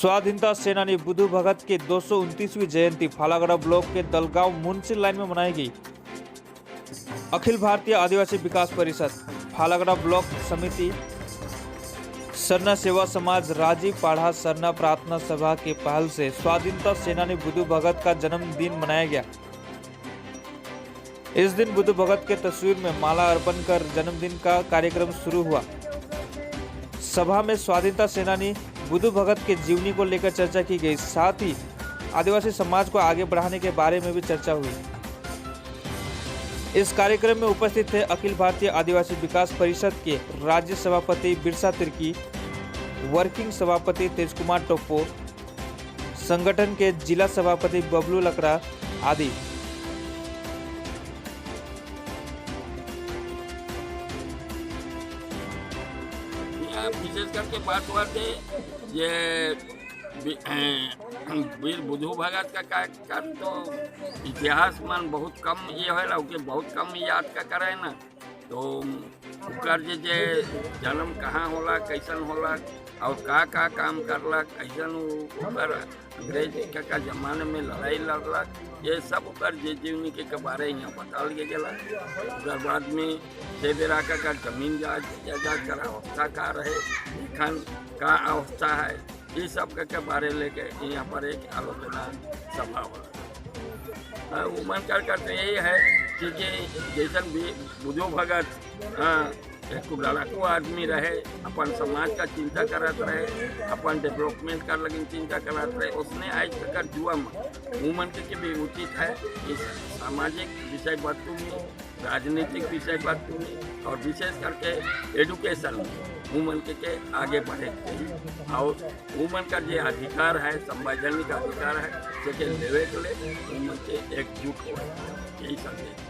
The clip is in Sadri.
स्वाधीनता सेनानी बुधु भगत के 229वीं जयंती फालागढ़ ब्लॉक के दलगांव मुंशी लाइन में मनाई गई। अखिल भारतीय आदिवासी विकास परिषद फालागढ़ ब्लॉक समिति, सरना सेवा समाज, राजीव पाढ़ा सरना प्रार्थना सभा के पहल से स्वाधीनता सेनानी बुधु भगत का जन्मदिन मनाया गया। इस दिन बुधु भगत के तस्वीर में माला अर्पण कर जन्मदिन का कार्यक्रम शुरू हुआ। सभा में स्वाधीनता सेनानी बुधु भगत के जीवनी को लेकर चर्चा की गई। साथ ही आदिवासी समाज को आगे बढ़ाने के बारे में भी चर्चा हुई। इस कार्यक्रम में उपस्थित थे अखिल भारतीय आदिवासी विकास परिषद के राज्य सभापति बिरसा तिर्की, वर्किंग सभापति तेज कुमार टोप्पो, संगठन के जिला सभापति बबलू लकड़ा आदि। विशेष करके बात हुआ थे ये वीर बुधु भगत का तो इतिहास मन बहुत कम ये है, ओके बहुत कम याद का करे ना। तो ओकर जे जन्म कहाँ होला, कैसन होला और का का काम करलक, कैसन ओकर अंग्रेज का जमाने में लड़ाई लड़लक, ये सब ओकर जे जीवनी के बारे यहाँ बताल गेला। ओकर बाद में से बेरा का जमीन जायदाद का अवस्था का रहे, एखन का अवस्था है, ये सब के बारे लेके यहाँ पर एक आलोचना सभा होला। उमन कर करते यही है कि जैसन भी बुधु भगत एक लड़ाकू आदमी रहे, अपन समाज का चिंता करत रहे, अपन डेवलपमेंट कर लगिन चिंता करत रहे, उसने आज तक जुआ उमन के भी उचित है इस सामाजिक विषय वस्तु में, राजनीतिक विषय वस्तु में और विशेष करके एजुकेशन में वुमन के आगे बढ़े चाहिए। और वुमन का जो अधिकार है, संवैधानिक अधिकार है, सेके लेवे के लिए वुमन के एकजुट हो, यही संदेश।